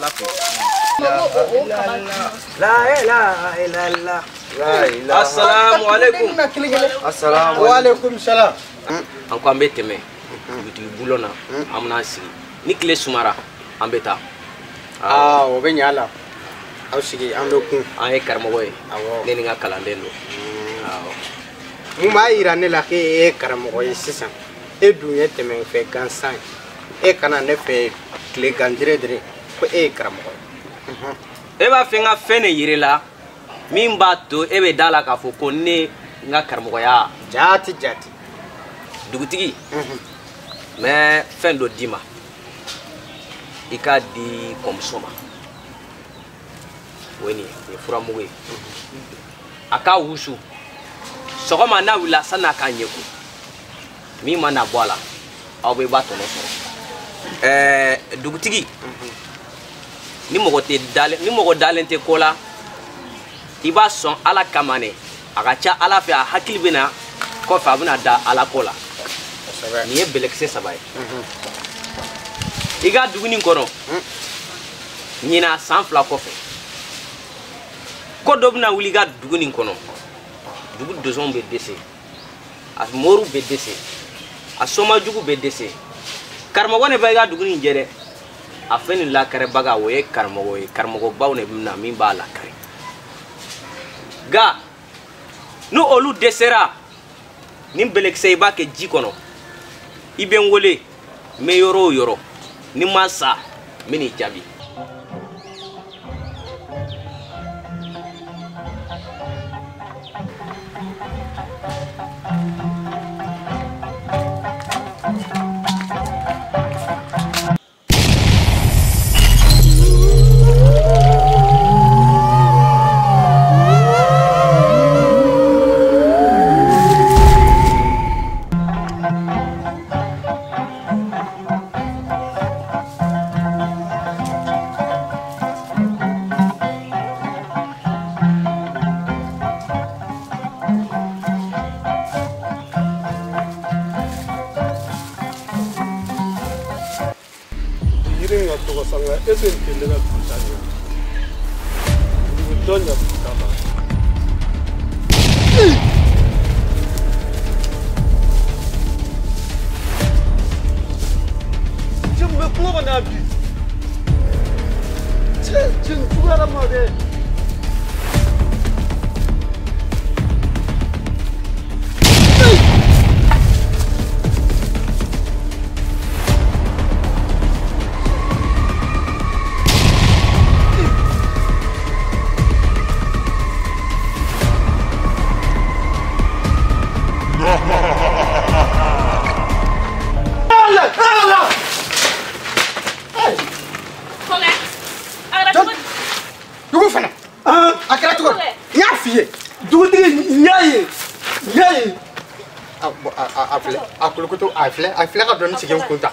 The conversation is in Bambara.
Ala fɛ. La ilaha illallah. La ilaha. Assalamu alaikum. Assalamu wa alaikum salam. An ko an bɛ tɛmɛ dugutigi bulon na, an bɛna sigi. Ni tile sumara, an bɛ taa. Aa, o bɛ ɲɛ a la. Aw sigi, an bɛ kun. An ye karamɔgɔ ye. Awɔ. Ne ni n ka kalanden don. Awɔ. Mun b'a yira ne la k'e ye karamɔgɔ ye sisan? E dun ye tɛmɛfɛn gansan ye. E kana ne fɛ tile gan dire dire ko e ye karamɔgɔ ye. E b'a fɛ n ka fɛn de yir'i la min b'a to e bɛ da la k'a fɔ ko ne n ka karamɔgɔya. Jaati jaati. Dugutigi, n bɛ fɛn dɔ d'i ma. I k'a di kɔmuso ma. O ye nin ye, nin ye furamugu ye. A k'a wusu. Sɔgɔma n'a wulila san'a k'a ɲɛ ko. Min mana bɔ a la, aw bɛ ba tɔnɔ sɔrɔ. Ɛɛ dugutigi, ni mɔgɔ tɛ dalen, ni mɔgɔ dalen tɛ ko la, i b'a sɔn Ala kama ne. A ka ca Ala fɛ, a hakili bɛ na kɔfɛ, a bɛna da Ala ko la. Nin ye bɛlɛkisɛ 3 ye. I ka dugu nin kɔnɔ, ɲinan san 2 kɔfɛ, ko dɔ bɛna wuli i ka dugu nin kɔnɔ. Dugu donsonw bɛ dɛsɛ, a moriw bɛ dɛsɛ, a somajugu bɛ dɛsɛ. Karamɔgɔ ne bɛ i ka dugu nin jɛ dɛ. A fɛn nin lakaribaga o ye karamɔgɔ ye, karamɔgɔbaw de bɛ na min b'a lakari. Nka ni olu dɛsɛra, nin bɛlɛkisɛ i b'a kɛ ji kɔnɔ, i bɛ n wele, n bɛ yɔrɔ o yɔrɔ, ni n ma sa, n bɛ n'i jaabi. A filɛ, a filɛ ka dɔɔni sigi n kun ta.